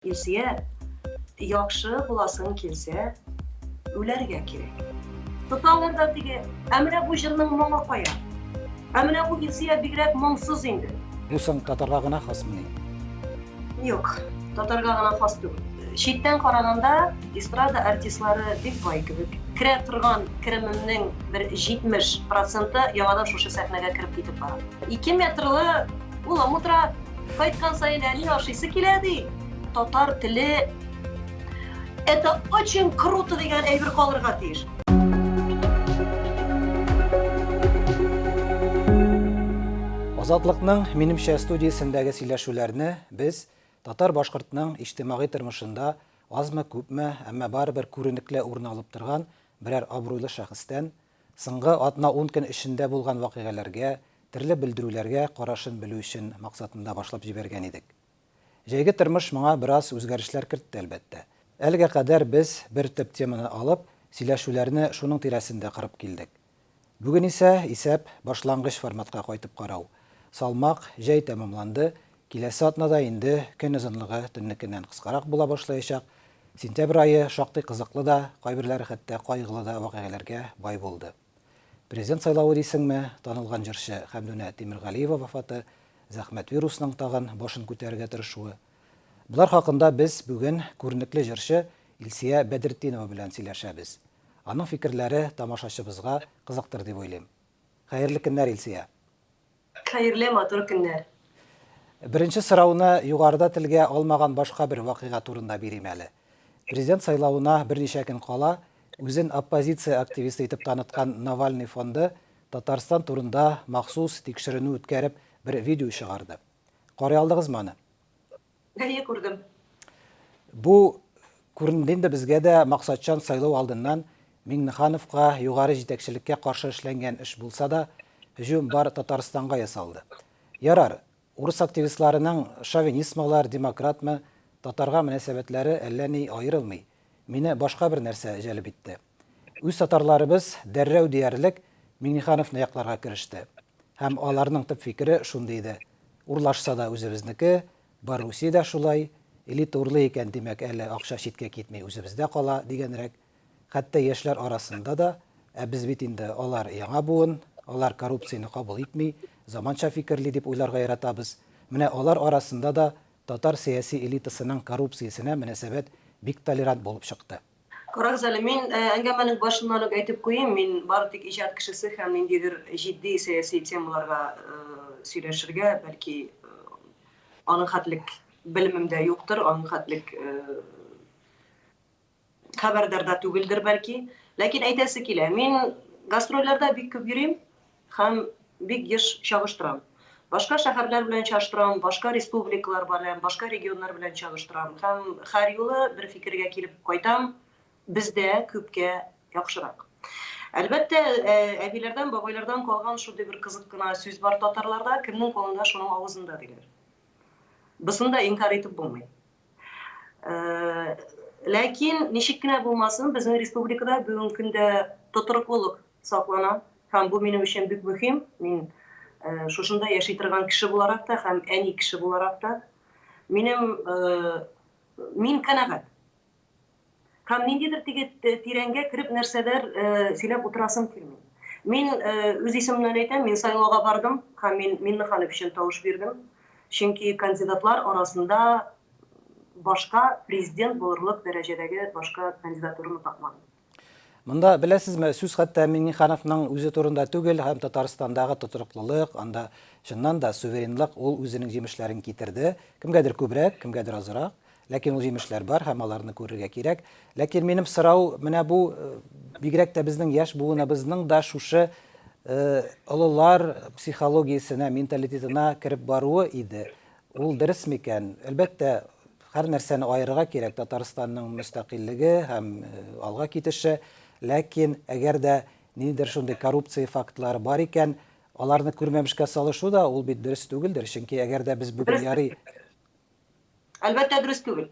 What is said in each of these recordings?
Илсөя, яхшы буласың килсә, үләргә кирәк. Тоталар да теге, ә менә бу җырның моңы кая? Ә менә бу Илсөя бигрәк моңсыз инде. Бу соң татарга гына хасмыни? Юк, татарга гына хас түгел. Читтән караганда, эстрада артистлары бик бай кебек. Керә торган керемемнең бер 70 проценты яңадан шушы сәхнәгә кереп китеп бара. 2 метрлы улым утыра. Кайткан саен әни ашыйсы килә ди. Татар теле это очень круто дигән әйбер калырга тиеш. Азатлыкның минемчә студиясендәге сөйләшүләрне без татар-башкортның иҗтимагый тормышында азмы-күпме, әмма барыбер күренекле урын алып торган берәр абруйлы шәхестән Соңгы атна-ун көн эчендә булган вакыйгаләргә, төрле белдерүләргә карашын белү өчен максатында башлап җибәргән идек. Җәйге тормыш моңа бераз үзгәрешләр кертте, әлбәттә. Әлегә кадәр без бер төп теманы алып, сөйләшүләрне шуның тирәсендә корып килдек. Бүген исә исәп, башлангыч форматка кайтып карау. Салмак җәй тәмамланды, киләсе атнада инде көн озынлыгы төннекеннән кыскарак була башлаячак, Сентябрь ае шактый кызыклы да, кайберләре хәтта кайгылы да вакыйгаләргә бай булды. Президент сайлавы дисеңме, танылган җырчы Хәмдүнә Тимергалиева вафаты, зәхмәт вирусның тагын башын күтәрергә тырышуы. Болар хакында без бүген күренекле җырчы Илсия Бәдертдинова белән сөйләшәбез. Аның фикерләре тамашачыбызга кызыктыр дип уйлыйм. Хәерле көннәр, Илсия! Хәерле, матур көннәр. Беренче сорауны югарыда телгә алмаган башка бер вакыйга турында бирим әле. Президент сайлавына берничә көн кала, үзен оппозиция активисты итеп таныткан Навальный фонды Татарстан турында махсус тикшеренү үткәреп бер видео чыгарды. Карый алдыгызмы аны? Әйе, күрдем. Бу күренде инде безгә дә максатчан сайлау алдыннан Миңнехановка, югары җитәкчелеккә каршы эшләнгән эш булса да, һөҗүм бар Татарстанга ясалды. Ярар, урыс активистларының шовинистмы алар, демократмы, татарга мөнәсәбәтләре әллә ни аерылмый. Мине башка бер нәрсә җәлеп итте. Үз татарларыбыз дәррәү диярлек Миңнехановны якларга кереште. Һәм аларның төп фикере шундый иде, урлашса да үзебезнеке, бар Русиядә шулай, элита урлый икән, димәк, әле акча читкә китми, үзебездә кала, дигәнрәк. Хәтта яшьләр арасында да, ә без бит инде алар яңа буын, алар коррупцияне кабул итми, заманча фикерли дип уйларга яратабыз, менә алар арасында да татар сәяси элитасының коррупциясенә мөнәсәбәт бик толерант булып чыкты. Карагыз әле, мин әңгәмәнең башыннан ук әйтеп куйыйм, мин бары тик иҗат кешесе һәм ниндидер җитди сәяси темаларга сөйләшергә, бәлки, аның хәтлек белемем дә юктыр, аның хәтлек хәбәрдар да түгелдер, бәлки. Ләкин әйтәсе килә, мин гастрольләрдә бик күп йөрим, Һәм бик еш чагыштырам. Башка шәһәрләр белән чагыштырам, башка республикалар белән, башка регионнар белән чагыштырам. Һәм һәр юлы бер фикергә килеп кайтам, бездә күпкә яхшырак. Әлбәттә, әбиләрдән, бабайлардан калган шундый бер кызык кына сүз бар татарларда, кемнең кулында, шуның авызында, диләр. Бусын да инкарь итеп булмый. Ләкин ничек кенә булмасын, безнең республикада бүгенге көндә тотрыклылык саклана һәм бу минем өчен бик мөһим. Мин шушында яши торган кеше буларак та һәм әни кеше буларак та минем мин канәгать. Һәм ниндидер теге тирәнгә кереп нәрсәдер сөйләп утырасым килми. Мин үз исемемнән әйтәм, мин сайлауга бардым һәм мин Миннеханов өчен тавыш бирдем. Чөнки кандидатлар арасында башка президент булырлык дәрәҗәдәге башка кандидатураны тапмадым. Монда, беләсезме, сүз хәтта Миңнехановның үзе турында түгел һәм Татарстандагы тотрыклылык, анда чыннан да суверенлык ул үзенең җимешләрен китерде. Кемгәдер күбрәк, кемгәдер азрак. Ләкин ул җимешләр бар һәм аларны күрергә кирәк. Ләкин минем сорау менә бу, бигрәк тә безнең яшь буыныбызның да шушы олылар психологиясенә, менталитетына кереп баруы иде. Ул дөрес микән? Әлбәттә, һәр нәрсәне аерырга кирәк, Татарстанның мөстәкыйльлеге һәм алга китеше. Ләкин әгәр дә ниндидер шундый коррупция фактлары бар икән, аларны күрмәмешкә салышу да ул бит дөрес түгелдер. Чөнки әгәр дә без бүген ярый Әлбәттә, дөрес түгел.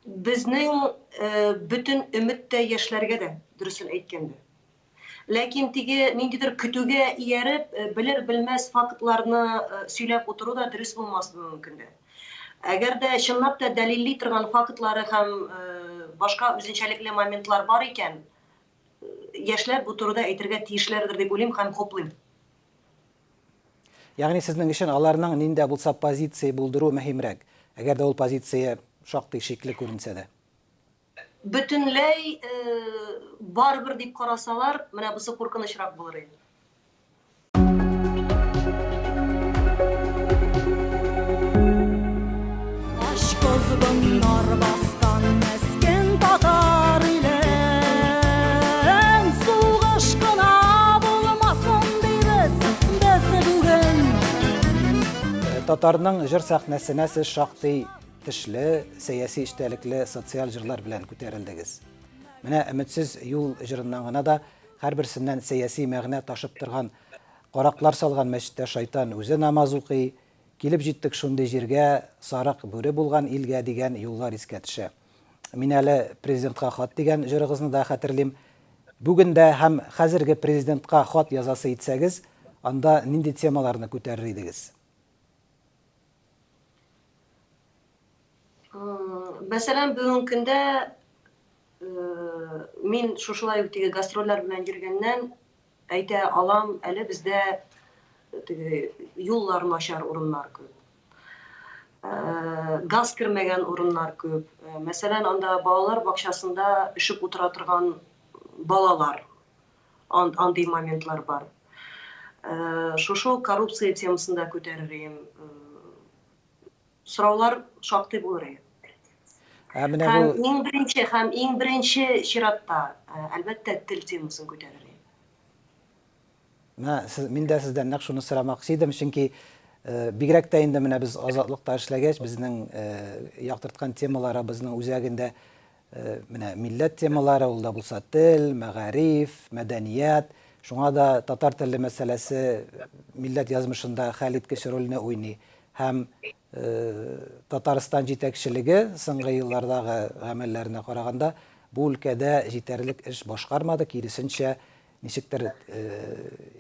Безнең бөтен өмет тә яшьләргә дә, дөресен әйткәндә. Ләкин теге ниндидер көтүгә ияреп, белер-белмәс фактларны сөйләп утыру да дөрес булмас бүгенге көндә. Әгәр дә чынлап та дәлилли торган фактлары һәм башка үзенчәлекле моментлар бар икән, яшьләр бу турыда әйтергә тиешләрдер дип уйлыйм һәм хуплыйм. Ягъни сезнең өчен аларның нинди дә булса позиция булдыру мөһимрәк, әгәр дә ул позиция шактый шикле күренсә дә. Бөтенләй барыбер дип карасалар, менә бусы куркынычрак булыр иде. Ач козгыннар баскан мескен татар илен. Сугыш кына булмасын дибез без бүген. Татарның җыр сәхнәсенә сез шактый тешле, сәяси эчтәлекле социаль җырлар белән күтәрелдегез. Менә Өметсез юл җырыннан гына да һәрберсеннән сәяси мәгънә ташып торган Караклар салган мәчеттә шайтан үзе намаз укый, Килеп җиттек шундый җиргә, сарык бүре булган илгә дигән юллар искә төшә. Мин әле Президентка хат дигән җырыгызны да хәтерлим. Бүген дә һәм хәзерге Президентка хат язасы итсәгез, анда нинди темаларны күтәрер идегез? Мәсәлән, бүгенге көндә мин шушылай ук теге гастрольләр белән йөргәннән әйтә алам, әле бездә теге юллар начар урыннар күп. Газ кермәгән урыннар күп. Мәсәлән, анда балалар бакчасында өшеп утыра торган балалар. Андый моментлар бар. Шушы ук коррупция темасын да күтәрер идем. Сораулар шактый булыр иде. Ә менә Һәм бу иң беренче, һәм иң беренче чиратта, әлбәттә, тел темасын күтәрер идем. Менә сез, мин дә сездән нәкъ шуны сорамакчы идем, чөнки бигрәк тә инде менә без Азатлыкта эшләгәч, безнең яктырткан темаларыбызның үзәгендә менә милләт темалары, ул да булса тел, мәгариф, мәдәният. Шуңа да татар теле мәсьәләсе милләт язмышында хәлиткеч рольне уйный. Һәм Татарстан җитәкчелеге соңгы еллардагы гамәлләренә караганда бу өлкәдә җитәрлек эш башкармады, киресенчә, ничектер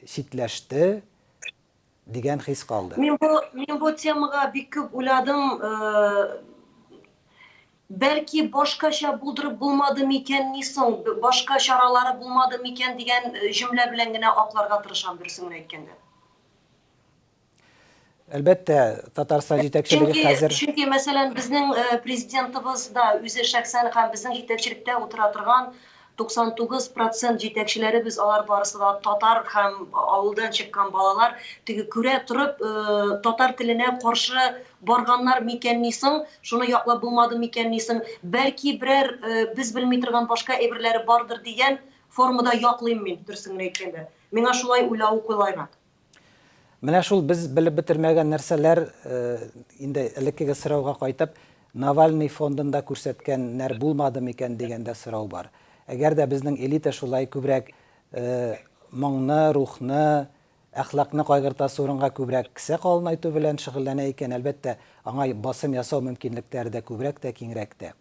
читләште дигән хис калды. Мин бу, мин бу темага бик күп уйладым. Бәлки башкача булдырып булмады микән ни соң, башка чаралары булмады микән дигән җөмлә белән генә акларга тырышам, дөресен генә әйткәндә. Әлбәттә, Татарстан җитәкчелеге Чөнки, хәзер чөнки, мәсәлән, безнең президентыбыз да үзе шәхсән һәм безнең җитәкчелектә утыра торган 99 процент җитәкчеләребез, алар барысы да татар һәм авылдан чыккан балалар, теге күрә торып, татар теленә каршы барганнар микәнни соң, шуны яклап булмады микәнни соң, бәлки берәр без белми торган башка әйберләре бардыр дигән формада яклыйм мин, дөресен генә әйткәндә. Миңа шулай уйлавы кулайрак. Менә шул без белеп бетермәгән нәрсәләр, инде элеккеге сорауга кайтып, Навальный фондында күрсәткәннәр булмады микән дигән дә сорау бар. Әгәр дә безнең элита шулай күбрәк моңны, рухны, әхлакны кайгыртасы урынга күбрәк кесә калынайту белән шөгыльләнә икән, әлбәттә, аңа басым ясау мөмкинлекләре дә күбрәк тә, киңрәк тә.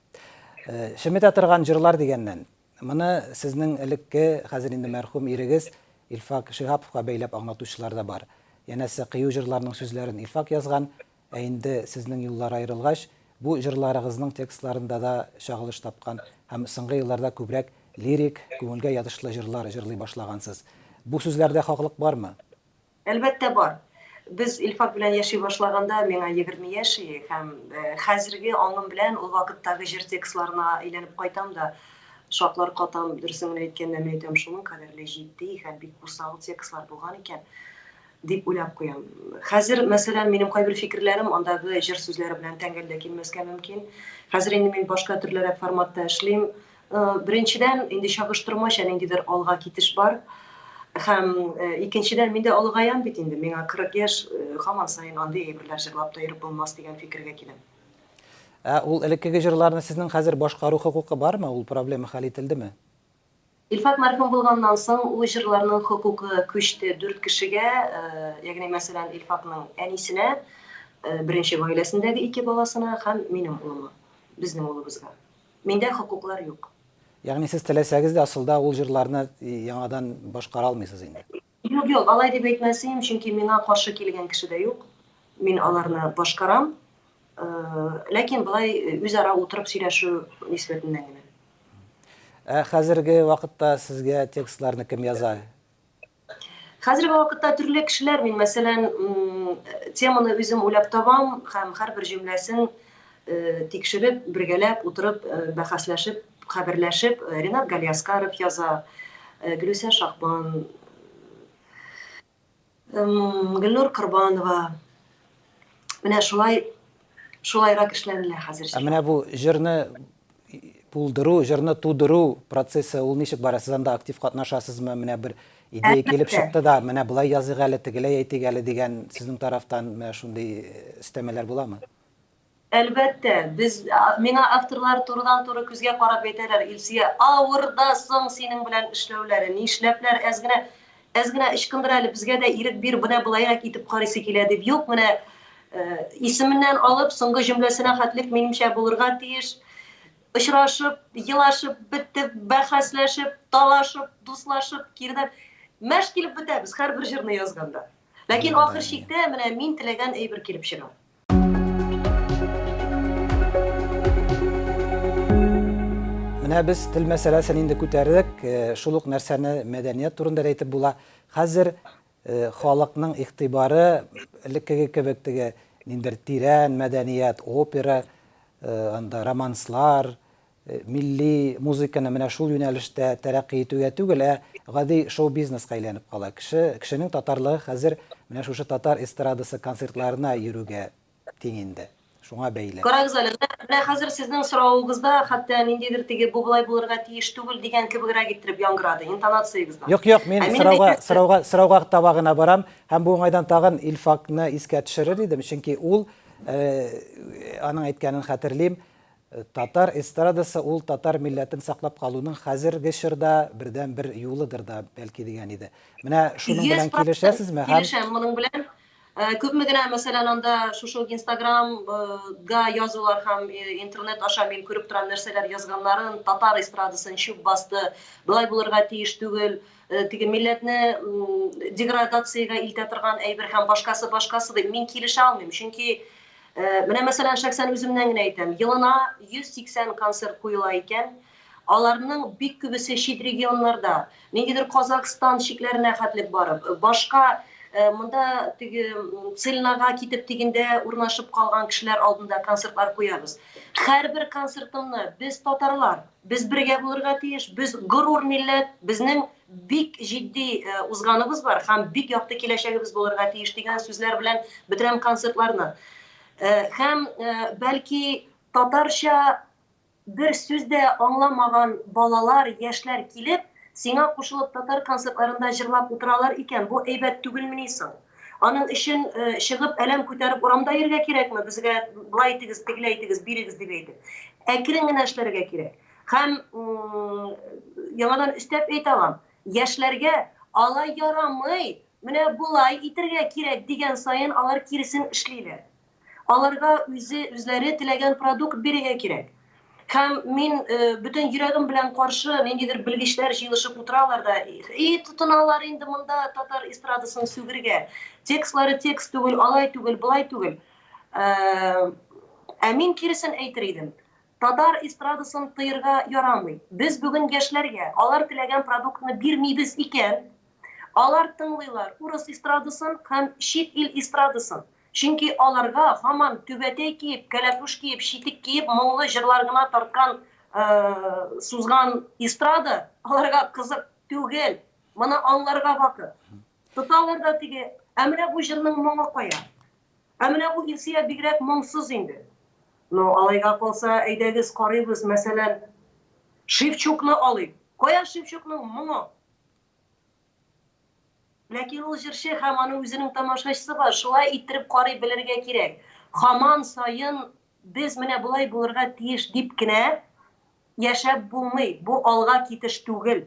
Чеметә торган җырлар дигәннән, Моны сезнең элекке, хәзер инде мәрхүм ирегез Илфак Шиһаповка бәйләп аңлатучылар да бар. Янәсе, кыю җырларның сүзләрен Илфак язган, ә инде сезнең юллар аерылгач, бу җырларыгызның текстларында да чагылыш тапкан һәм соңгы елларда күбрәк лирик, күңелгә ятышлы җырлар җырлый башлагансыз. Бу сүзләрдә хаклык бармы? Әлбәттә, бар. Без Илфак белән яши башлаганда миңа 20 яшь иде һәм хәзерге аңым белән ул вакыттагы җыр текстларына әйләнеп кайтам да, шаклар катам, дөресен генә әйткәндә, мин әйтәм, шуның кадәрле җитди һәм бик усал текстлар булган икән, дип уйлап куям. Хәзер, мәсәлән, минем кайбер фикерләрем андагы җыр сүзләре белән тәңгәл дә килмәскә мөмкин. Хәзер инде мин башка төрлерәк форматта эшлим. Беренчедән, инде чагыштырмача ниндидер алга китеш бар. Һәм икенчедән, мин дә олыгаям бит инде, миңа 40 яшь, һаман саен андый әйберләр җырлап та йөреп булмас дигән фикергә киләм. Ә ул элеккеге җырларны сезнең хәзер башкару хокукы бармы? Ул проблема хәл ителдеме? Илфак мәрхүм булганнан соң, ул җырларның хокукы күчте дүрт кешегә, ягъни мәсәлән, Илфакның әнисенә, беренче гаиләсендәге ике баласына һәм минем улыма, безнең улыбызга. Миндә хокуклар юк. Ягъни сез теләсәгез дә асылда ул җырларны яңадан башкара алмыйсыз инде. Юк, юк, алай дип әйтмәс идем, чөнки миңа каршы килгән кеше дә юк. Мин аларны башкарам. Ләкин болай үзара утырып сөйләшү нисбәтеннән генә. Ә хәзерге вакытта сезгә текстларны кем яза? Хәзерге вакытта төрле кешеләр, мин, мәсәлән, теманы үзем уйлап табам һәм һәрбер җөмләсен тикшереп, бергәләп утырып, бәхәсләшеп, хәбәрләшеп, Ренат Галиаскаров яза, Гөлүсә Шахбан, Гөлнур Корбанова. Менә шулай шулайрак эшләнелә хәзер. Ә менә бу җырны булдыру, җырны тудыру процессы ул ничек бара? Сез анда актив катнашасызмы? Менә бер идея килеп чыкты да, менә болай языйк әле, тегеләй әйтик әле дигән сезнең тарафтан менә шундый өстәмәләр буламы? Әлбәттә, без, миңа авторлар турыдан-туры күзгә карап әйтәләр, Илсөя, авыр да соң синең белән эшләүләре, нишләпләр, әз генә, әз генә ычкындыр әле, безгә дә ирек бир, менә болайрак итеп карыйсы килә дип. Юк, менә исеменнән алып, соңгы җөмләсенә хәтлек минемчә булырга тиеш. Очрашып, елашып беттек, бәхәсләшеп, талашып, дуслашып, киредән мәш килеп бетәбез һәрбер җырны язганда. Ләкин ахыр чиктә менә мин теләгән әйбер килеп чыга. Менә без тел мәсьәләсен инде күтәрдек. Э, шул ук нәрсәне мәдәният турында да әйтеп була. Хәзер э, халыкның игътибары элеккеге кебек теге ниндер тирән мәдәният, опера, э, анда романслар, милли музыканы менә шул юнәлештә тәрәкъкый итүгә түгел, ә гади шоу-бизнеска әйләнеп кала. Кеше, кешенең татарлыгы хәзер менә шушы татар эстрадасы концертларына йөрүгә тиң инде. Шуңа бәйле. Карагыз әле, менә, менә хәзер сезнең соравыгызда хәтта ниндидер теге бу болай булырга тиеш түгел дигән кебегрәк иттереп яңгырады, интонациягездән. Юк, юк, мин сорауга, сорауга, сорауга таба гына барам һәм бу уңайдан тагын Илфакны искә төшерер идем, чөнки ул, аның әйткәнен хәтерлим, Татар эстрадасы ул татар милләтен саклап калуның хәзерге чорда бердәнбер юлыдыр да, бәлки, дигән иде. Менә шуның белән килешәсезме? Һәм Килешәм моның белән. Күпме генә, мәсәлән, анда шушы ук Инстаграм га язулар һәм интернет аша мин күреп торам нәрсәләр язганнарын, татар эстрадасын чүп басты, болай булырга тиеш түгел, теге милләтне деградациягә илтә торган әйбер һәм башкасы башкасы дип мин килешә алмыйм. Чөнки Менә, мәсәлән, шәхсән үземнән генә әйтәм, елына 180 концерт куела икән, аларның бик күбесе чит регионнарда, ниндидер Казахстан чикләренә хәтлек барып, башка монда теге Цильнага китеп дигәндә урнашып калган кешеләр алдында концертлар куябыз. Һәрбер концертымны без татарлар, без бергә булырга тиеш, без горур милләт, безнең бик җитди узганыбыз бар һәм бик якты киләчәгебез булырга тиеш дигән сүзләр белән бетерәм концертларны. Һәм бәлки татарча бер сүз дә аңламаган балалар, яшьләр килеп, сиңа кушылып татар концертларында җырлап утыралар икән, бу әйбәт түгелмени соң? Аның өчен чыгып әләм күтәреп урамда йөрергә кирәкме? Безгә болай итегез, тегеләй итегез, бирегез дип әйтеп. Әкрен генә эшләргә кирәк. Һәм яңадан өстәп әйтә алам, яшьләргә алай ярамый, менә болай итергә кирәк дигән саен алар киресен эшлиләр. Аларга үзе үзләре теләгән продукт бирергә кирәк. Һәм мин бөтен йөрәгем белән каршы, ниндидер белгечләр җыелышып утыралар да, и тотыналар инде монда татар эстрадасын сүгергә. Текстлары текст түгел, алай түгел, болай түгел. Ә мин киресен әйтер идем. Татар эстрадасын тыерга ярамый. Без бүген яшьләргә алар теләгән продуктны бирмибез икән, алар тыңлыйлар урыс эстрадасын һәм чит ил эстрадасын. Чөнки аларга һаман түбәтәй киеп, кәләпүш киеп, читек киеп моңлы җырлар гына тарткан, сузган эстрада аларга кызык түгел. Моны аңларга вакыт. Тоталар да теге, ә менә бу җырның моңы кая? Ә менә бу Илсөя бигрәк моңсыз инде. Ну, алайга калса, әйдәгез, карыйбыз, мәсәлән, Шевчукны алыйк. Кая Шевчукның моңы? Ләкин ул җырчы һәм аның үзенең тамашачысы бар. Шулай иттереп карый белергә кирәк. Һаман саен без менә болай булырга тиеш дип кенә яшәп булмый. Бу алга китеш түгел.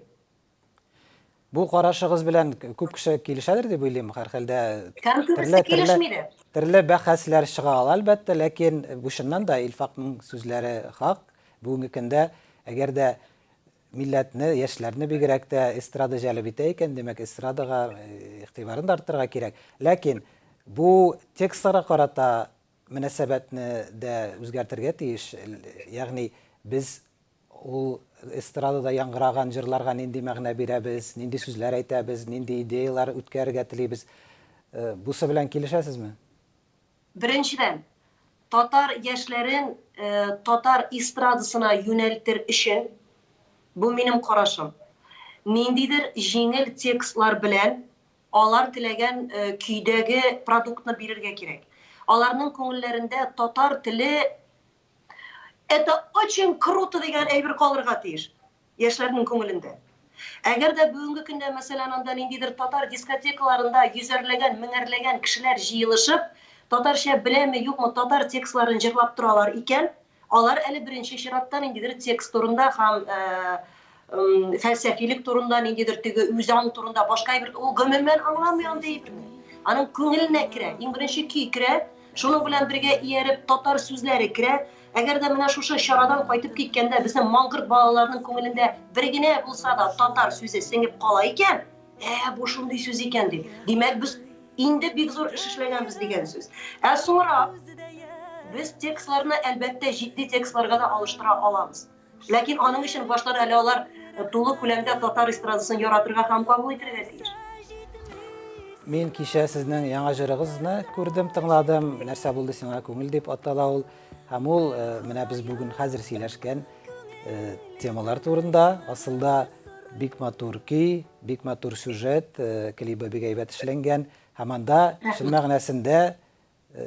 Бу карашыгыз белән күп кеше килешәдер дип уйлыйм, һәрхәлдә Һәм күбесе килешми дә. Төрле бәхәсләр чыга ала, әлбәттә, ләкин бу чыннан да Илфакның сүзләре хак. Бүгенге көндә әгәр дә милләтне, яшьләрне бигрәк тә эстрада җәлеп итә икән, димәк, эстрадага игътибарын да арттырырга кирәк. Ләкин бу текстларга карата мөнәсәбәтне дә үзгәртергә тиеш. Ягъни без ул эстрадада яңгыраган җырларга нинди мәгънә бирәбез, нинди сүзләр әйтәбез, нинди идеяләр үткәрергә телибез. Бусы белән килешәсезме? Беренчедән, татар яшьләрен татар эстрадасына юнәлтер өчен, бу минем карашым, ниндидер җиңел текстлар белән алар теләгән көйдәге продуктны бирергә кирәк. Аларның күңелләрендә татар теле это очень круто дигән әйбер калырга тиеш яшьләрнең күңелендә. Әгәр дә бүгенге көндә, мәсәлән, анда ниндидер татар дискотекаларында йөзәрләгән, меңәрләгән кешеләр җыелышып, татарча беләме, юкмы, татар текстларын җырлап торалар икән, алар әле беренче чиратта ниндидер текст турында һәм фәлсәфилек турында, ниндидер теге үзаң турында башка әйбер, ул гомумән аңламый андый әйберне. Аның күңеленә керә, иң беренче көй керә, Шуның белән бергә ияреп татар сүзләре керә. Әгәр дә менә шушы чарадан кайтып киткәндә безнең маңгырт балаларының күңелендә бер генә булса да татар сүзе сеңеп кала икән, ә, бу шундый сүз икән дип. Димәк, без инде бик зур эш эшләгәнбез дигән сүз. Ә соңрак без текстларны, әлбәттә, җитди текстларга да алыштыра алабыз. Ләкин аның өчен башлар әле алар тулы күләмдә татар эстрадасын яратырга һәм кабул итәргә тиеш. Мин кичә сезнең яңа җырыгызны күрдем, тыңладым. Нәрсә булды сиңа күңел дип атала ул. Һәм ул менә без бүген хәзер сөйләшкән темалар турында. Асылда бик матур көй, бик матур сюжет, клибы бик әйбәт эшләнгән. Һәм анда чын мәгънәсендә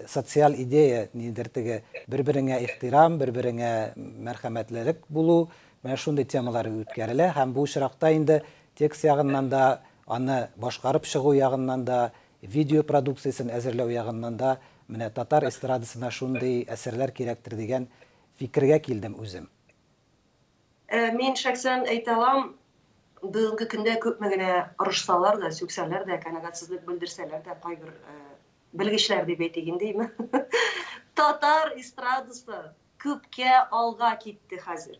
социаль идея, ниндидер теге бер-береңә ихтирам, бер-береңә мәрхәмәтлелек булу, менә шундый темалар үткәрелә һәм бу очракта инде текст ягыннан да, аны башкарып чыгу ягыннан да, видео продукциясен әзерләү ягыннан да менә татар эстрадасына шундый әсәрләр кирәктер дигән фикергә килдем үзем. Мин шәхсән әйтә алам, бүгенге көндә күпме генә орышсалар да, сүксәләр дә, канәгатьсезлек белдерсәләр дә кайбер белгечләр дип әйтик инде, име? Татар эстрадасы күпкә алга китте хәзер.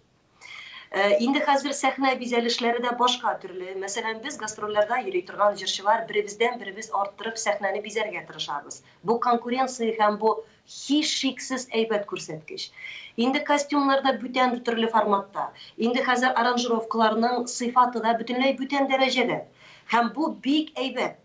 Инде хәзер сәхнә бизәлешләре дә башка төрле. Мәсәлән, без гастрольләрдә йөри торган җырчылар беребездән беребез арттырып сәхнәне бизәргә тырышабыз. Бу конкуренция һәм бу һичшиксез әйбәт күрсәткеч. Инде костюмнар да бүтән төрле форматта. Инде хәзер аранжировкаларның сыйфаты да бөтенләй бүтән дәрәҗәдә. Һәм бу бик әйбәт.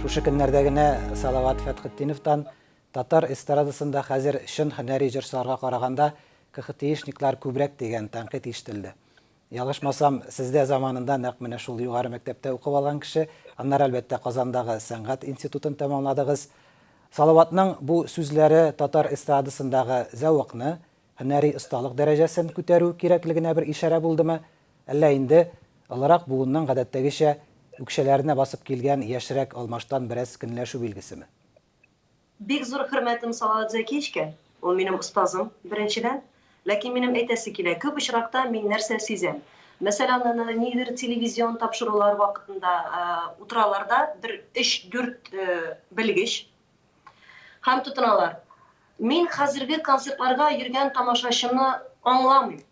Шушы көннәрдә генә Салават Фәтхетдиновтан татар эстрадасында хәзер чын һөнәри җырчыларга караганда КХТИшниклар күбрәк дигән тәнкыйть ишетелде. Ялгышмасам, сез дә заманында нәкъ менә шул югары мәктәптә укып алган кеше, аннары, әлбәттә, Казандагы сәнгать институтын тәмамладыгыз. Салаватның бу сүзләре татар эстрадасындагы зәвыкны, Һөнәри осталык дәрәҗәсен күтәрү кирәклегенә бер ишарә булдымы, әллә инде олырак буынның гадәттәгечә үкчәләренә басып килгән яшьрәк алмаштан бераз көнләшү билгесеме? Бик зур хөрмәтем Салават Зәкиевичкә, ул минем остазым, беренчедән. Ләкин минем әйтәсе килә, күп очракта мин нәрсә сизәм? Мәсәлән, ниндидер телевизион тапшырулар вакытында утыралар да бер өч-дүрт белгеч һәм тотыналар. Мин хәзерге концертларга йөргән тамашачыны аңламыйм.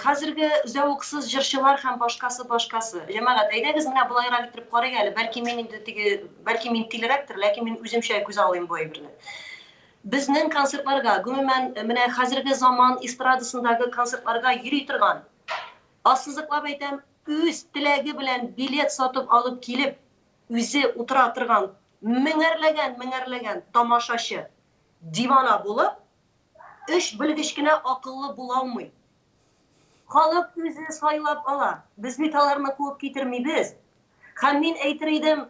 Хәзерге зәвыксыз җырчылар һәм башкасы башкасы. Җәмәгать, әйдәгез менә болайрак иттереп карыйк әле. Бәлки мин инде теге, бәлки мин тилерәктер, ләкин мин үземчә күзаллыйм бу әйберне. Безнең концертларга, гомумән, менә хәзерге заман эстрадасындагы концертларга йөри торган, ассызыклап әйтәм, үз теләге белән билет сатып алып килеп, үзе утыра торган меңәрләгән меңәрләгән тамашачы дивана булып, өч белгеч кенә акыллы була алмый. Халык үзе сайлап ала. Без бит аларны куып китермибез. Һәм мин әйтер идем,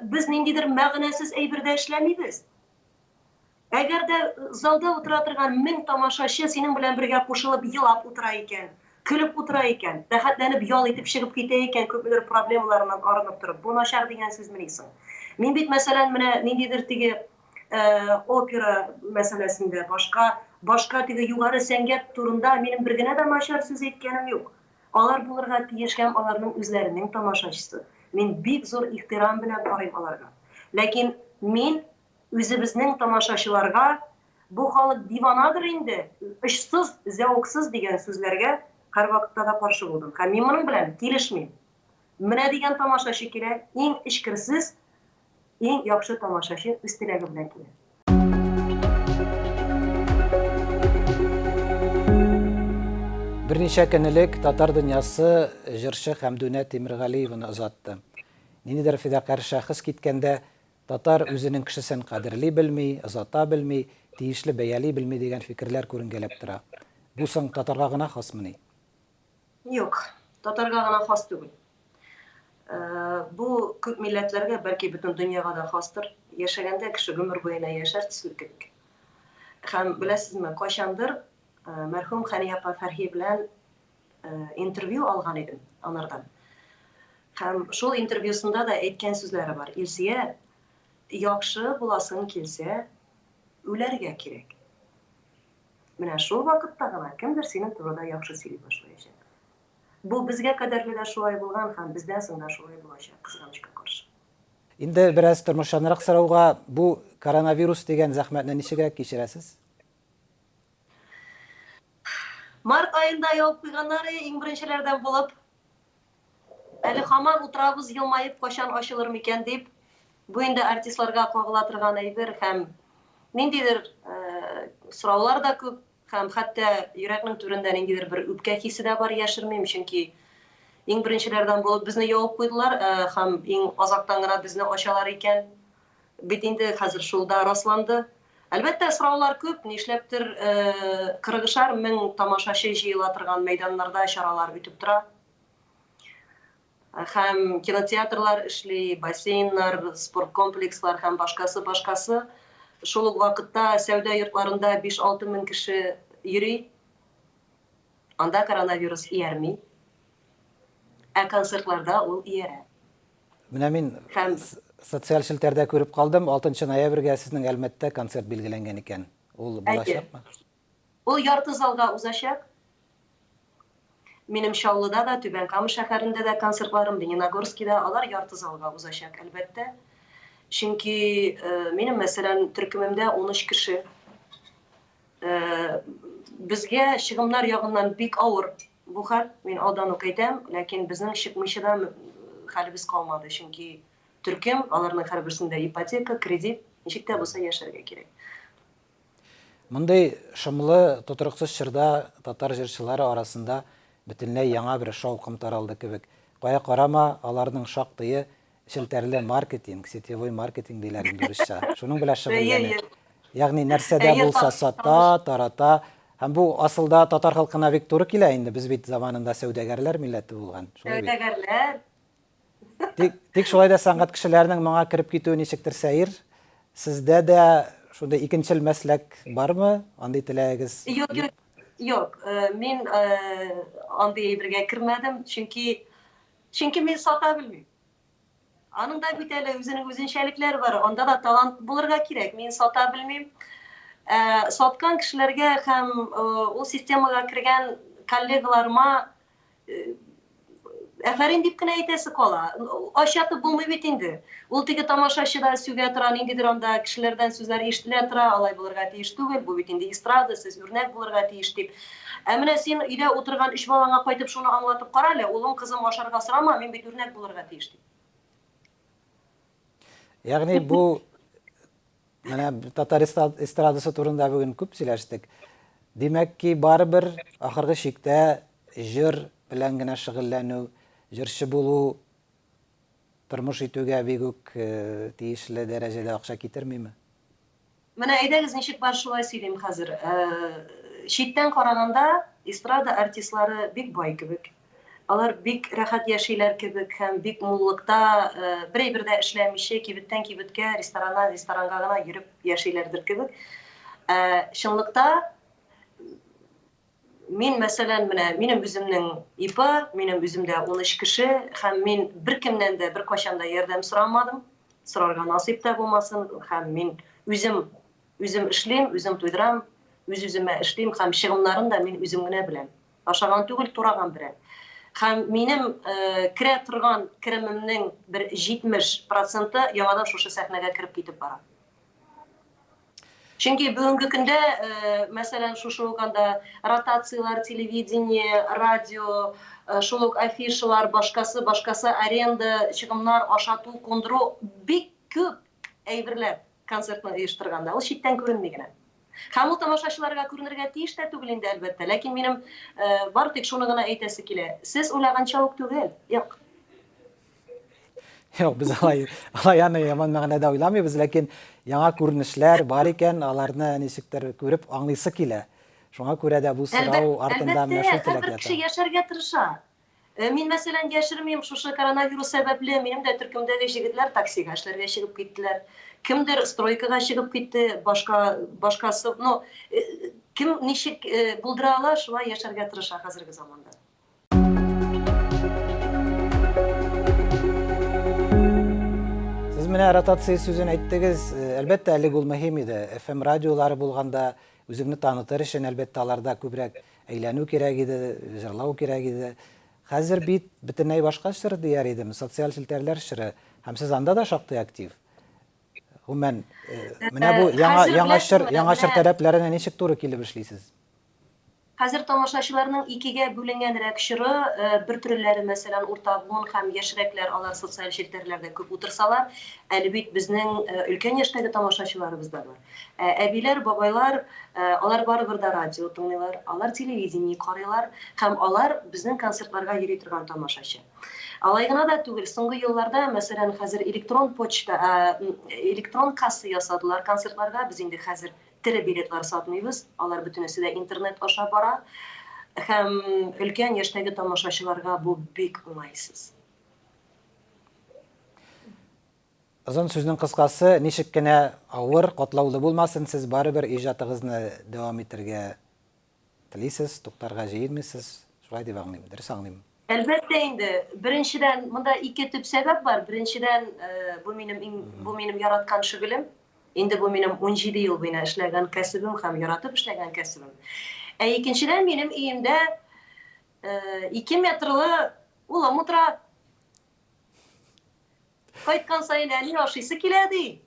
без ниндидер мәгънәсез әйбер дә эшләмибез. Әгәр дә залда утыра торган 1000 тамашачы синең белән бергә кушылып елап утыра икән, көлеп утыра икән, рәхәтләнеп ял итеп чыгып китә икән, күпмедер проблемаларыннан арынып торып, бу начар дигән сүзмени соң? Мин бит, мәсәлән, менә ниндидер теге опера мәсьәләсендә, башка, башка теге югары сәнгать турында минем бер генә дә начар сүз әйткәнем юк. Алар булырга тиеш һәм аларның үзләренең тамашачысы. Мин бик зур ихтирам белән карыйм аларга. Ләкин мин Үзебезнең тамашачыларга Бу халык диванадыр инде, очсыз, зәвыксыз дигән сүзләргә һәрвакытта да каршы булдым. Һәм мин моның белән килешмим. Менә дигән тамашачы килә, иң эчкерсез, иң яхшы тамашачы үз теләге белән килә. Берничә көн элек татар дөньясы җырчы Хәмдүнә Тимергалиеваны озатты. Ниндидер фидакарь шәхес киткәндә, татар үзенең кешесен кадерли белми, озата белми, тиешле бәяли белми дигән фикерләр күренгәләп тора. Бу соң татарга гына хасмыни? Юк, татарга гына хас түгел. Бу күп милләтләргә, бәлки бөтен дөньяга да хастыр. Яшәгәндә кеше гомер буена яшәр төсле кебек. Һәм беләсезме, кайчандыр мәрхүм Хәния апа Фәрхи белән интервью алган идем анардан. Һәм шул интервьюсында да әйткән сүзләре бар. Илсия, яхшы буласың килсә, үләргә кирәк. Менә шул вакытта гына кемдер синең турыда яхшы сөйли башлаячак. Бу безгә кадәрле дә шулай булган һәм бездән соң да шулай булачак, кызганычка каршы. Инде бераз тормышчанрак сорауга, бу коронавирус дигән зәхмәтне ничегрәк кичерәсез? Март аенда ябып куйганнар, иң беренчеләрдән булып. Әле һаман утырабыз елмаеп, кайчан ачылыр микән дип. Бу инде артистларга кагыла торган әйбер һәм ниндидер сораулар да күп һәм хәтта йөрәкнең түрендә ниндидер бер үпкә хисе дә бар, яшермим, чөнки иң беренчеләрдән булып безне ябып куйдылар һәм иң азактан гына безне ачалар икән. Бит инде хәзер шул да расланды. Әлбәттә, сораулар күп, нишләптер кырыгышар мең тамашачы җыела торган мәйданнарда чаралар үтеп тора. Һәм кинотеатрлар эшли, бассейннар, спорт комплекслар һәм башкасы, башкасы. Шул ук вакытта сәүдә йортларында 5-6 мең кеше йөри. Анда коронавирус иярми. Ә концертларда ул иярә. Менә мин һәм социаль челтәрдә күреп калдым, 6 ноябрьгә сезнең Әлмәттә концерт билгеләнгән икән. Ул булачакмы? Ул ярты залга узачак. Минем Чаллыда да, Түбән Кама шәһәрендә дә концертларым, Лениногорскида, алар ярты залга узачак, әлбәттә. Чөнки минем, мәсәлән, төркемемдә 13 кеше. Безгә чыгымнар ягыннан бик авыр бу хәл, мин алдан ук әйтәм, ләкин безнең чыкмыйча да хәлебез калмады, чөнки төркем, аларның һәрберсендә ипотека, кредит, ничек тә булса яшәргә кирәк. Мондый шомлы, тотрыксыз чорда татар җырчылары арасында бөтенләй яңа бер шаукым таралды кебек. Кая карама, аларның шактые челтәрле маркетинг, сетевой маркетинг диләр инде урысча. Шуның белән шөгыльләнә. Ягъни нәрсә дә булса сата, тарата. Һәм бу асылда татар халкына бик туры килә инде. Без бит заманында сәүдәгәрләр милләте булган. Шулай бит. Сәүдәгәрләр. Тик, тик шулай да сәнгать кешеләренең моңа кереп китүе ничектер сәер. Сездә дә шундый икенчел мәсләк бармы? Андый теләгегез? Юк, юк, юк. Э, мин э, андый әйбергә кермәдем, чөнки чөнки мин сата белмим. Аның да бит әле үзенең үзенчәлекләре бар. Анда да талант булырга кирәк. Мин сата белмим. Ә, саткан кешеләргә һәм э, ул системага кергән коллегаларыма э, әфәрин дип кенә әйтәсе кала. Ачатып булмый бит инде. Ул теге тамашачы да сүгә тора, ниндидер анда кешеләрдән сүзләр ишетелә тора, алай булырга тиеш түгел, бу бит инде эстрада, сез үрнәк булырга тиеш дип. Ә менә син өйдә утырган өч балаңа кайтып шуны аңлатып кара әле, улым, кызым ашарга сорама, мин бит үрнәк булырга тиеш дип. Ягъни бу менә татар эстрадасы турында бүген күп сөйләштек. Димәк ки, барыбер ахыргы чиктә җыр белән генә шөгыльләнү, җырчы булу тормыш итүгә бик үк э, тиешле дәрәҗәдә акча китермиме? Менә әйдәгез, ничек бар шулай сөйлим хәзер. Читтән караганда, эстрада артистлары бик бай кебек. Алар бик рәхәт яшиләр кебек һәм бик муллыкта, бер әйбер дә эшләмичә, кибеттән кибеткә, рестораннан ресторанга гына йөреп яшиләрдер кебек. Ә чынлыкта Мин, мәсәлән, менә минем үземнең ИП, минем үземдә 13 кеше һәм мин беркемнән дә беркайчан да ярдәм сорамадым. Сорарга насыйп та булмасын һәм мин үзем үзем эшлим, үзем туйдырам, үз-үземә эшлим һәм чыгымнарын да мин үзем генә беләм. Ашаган түгел, тураган беләм. Һәм минем э, керә торган керемемнең бер 70 проценты яңадан шушы сәхнәгә кереп китеп бара. Чөнки бүгенге көндә, мәсәлән, шушы ук анда ротацияләр, телевидение, радио, шул ук афишалар, башкасы, башкасы, аренда, чыгымнар, ашату, кундыру, бик күп әйберләр концертны оештырганда. Ул читтән күренми генә. Һәм ул тамашачыларга күренергә тиеш тә түгел инде, әлбәттә. Ләкин минем бары тик шуны гына әйтәсе килә. Сез уйлаганча ук түгел. Юк. Юк, без алай, алай аны яман мәгънәдә уйламыйбыз, ләкин яңа күренешләр бар икән, аларны ничектер күреп аңлыйсы килә. Шуңа күрә дә бу сорау артында менә шул теләк ята. Кеше яшәргә тырыша. Э, мин, мәсәлән, яшермим, шушы коронавирус сәбәпле минем дә төркемдәге җегетләр таксига эшләргә чыгып киттеләр. Кемдер стройкага чыгып китте, башка башкасы, ну, э, кем ничек э, булдыра ала, шулай яшәргә тырыша хәзерге заманда. Сез менә ротация сүзен әйттегез. Э, әлбәттә, әлеге ул мөһим иде. FM радиолары булганда, үзеңне танытыр өчен, әлбәттә, аларда күбрәк әйләнү кирәк иде, җырлау кирәк иде. Хәзер бит бөтенләй башка чор дияр идем, социаль челтәрләр чоры. Һәм сез анда да шактый актив. Гомумән, э, менә бу э, яңа яңа чор, яңа чор таләпләренә ничек туры килеп эшлисез? Хәзер тамашачыларның икегә бүленгәнрәк чоры, бер төрлеләре, мәсәлән, урта буын һәм яшьрәкләр, алар социаль челтәрләрдә күп утырсалар, әле бит безнең өлкән яшьтәге тамашачыларыбыз да бар. Ә әбиләр, бабайлар, алар барыбер дә радио тыңлыйлар, алар телевидение карыйлар һәм алар безнең концертларга йөри торган тамашачы. Алай гына да түгел, соңгы елларда, мәсәлән, хәзер электрон почта, электрон касса ясадылар концертларга, без инде хәзер Тере билетлар сатмыйбыз, алар бөтенесе дә интернет аша бара. Һәм өлкән яшьтәге тамашачыларга бу бик уңайсыз. Озын сүзнең кыскасы, ничек кенә авыр, катлаулы булмасын, сез барыбер иҗатыгызны дәвам итәргә Телисез, туктарга җыенмыйсыз, шулай дип аңлыйм, дөрес аңлыйммы? Әлбәттә инде, беренчедән, монда ике төп сәбәп бар. Беренчедән, бу минем иң, бу минем яраткан шөгылем. Инде бу минем 17 ел буена эшләгән кәсебем һәм яратып эшләгән кәсебем. Ә икенчедән, минем өемдә 2 метрлы улым утыра. Кайткан саен әни ашыйсы килә, ди.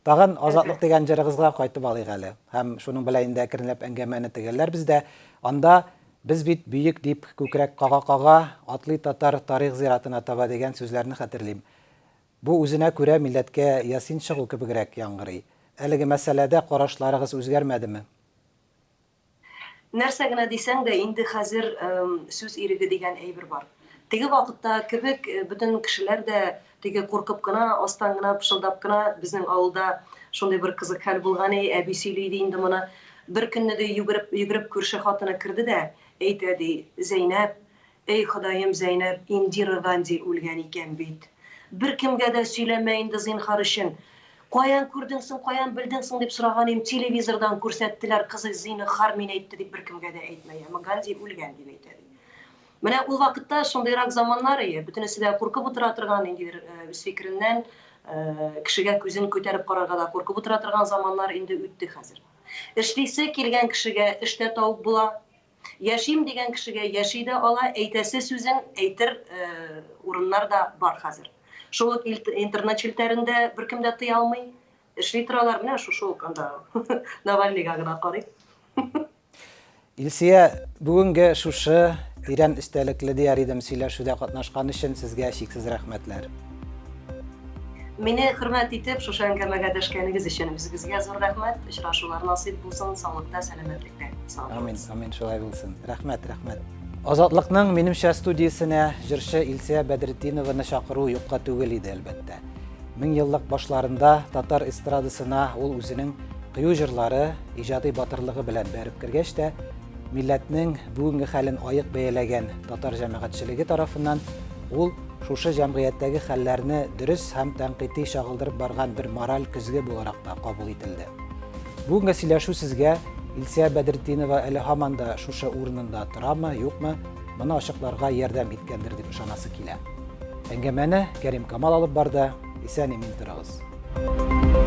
Тагын Азатлык дигән җырыгызга кайтып алыйк әле. Һәм шуның белән инде әкренләп әңгәмәне төгәлләрбез дә. Анда Без бит бөек дип күкрәк кага-кага атлый татар тарих зиратына таба дигән сүзләрне хәтерлим. Бу үзенә күрә милләткә ясин чыгу кебегрәк яңгырый. Әлеге мәсьәләдә карашларыгыз үзгәрмәдеме? Нәрсә генә дисәң дә, инде хәзер сүз иреге дигән әйбер бар. Теге вакытта кебек бөтен кешеләр дә теге куркып кына, астан гына, пышылдап кына, безнең авылда шундый бер кызык хәл булган, әй, әби сөйли иде инде моны. Бер көнне ди йөгереп, йөгереп күрше хатыны керде дә, әйтә ди, Зәйнәп, Эй, Ходаем, Зәйнәп, Индира Ганди үлгән икән бит. Беркемгә дә сөйләмә инде, зинһар өчен. Каян күрдең соң, каян белдең соң дип сораган идем, телевизордан күрсәттеләр, кызый, зинһар мин әйтте дип беркемгә дә әйтмә, яме, Ганди үлгән дип әйтә ди. Менә ул вакытта шундыйрак заманнар ие, бөтенесе дә куркып утыра торган, ниндидер үз фикереннән кешегә күзен күтәреп карарга да куркып утыра торган заманнар инде үтте хәзер. Эшлисе килгән кешегә эш тә табып була, Яшим дигән кешегә яши дә ала, әйтәсе сүзен әйтер урыннар да бар хәзер. Шул ук интернет челтәрендә беркем дә тыя алмый. Эшли торалар, менә шушы ук анда Навальныйга гына карыйк. Илсөя, бүгенге шушы тирән эчтәлекле дияр идем сөйләшүдә катнашкан өчен сезгә чиксез рәхмәтләр. Мине хөрмәт итеп, шушы әңгәмәгә дәшкәнегез өчен үзегезгә зур рәхмәт. Очрашулар насыйп булсын, саулыкта, сәламәтлектә. Сау Амин, амин, шулай булсын. Рәхмәт, рәхмәт. Азатлыкның минемчә студиясенә җырчы Илсия Бәдретдинованы чакыру юкка түгел иде, әлбәттә. Меңьеллык башларында татар эстрадасына ул үзенең кыю җырлары, иҗади батырлыгы белән бәреп кергәч тә, Милләтнең бүгенге хәлен аек бәяләгән татар җәмәгатьчелеге тарафыннан ул шушы җәмгыятьтәге хәлләрне дөрес һәм тәнкыйти чагылдырып барган бер мораль көзге буларак та кабул ителде. Бүгенге сөйләшү сезгә Илсия Бәдретдинова әле һаман да шушы урынында торамы, юкмы, моны ачыкларга ярдәм иткәндер дип ышанасы килә. Әңгәмәне Кәрим Камал алып барды. Исән-имин торыгыз.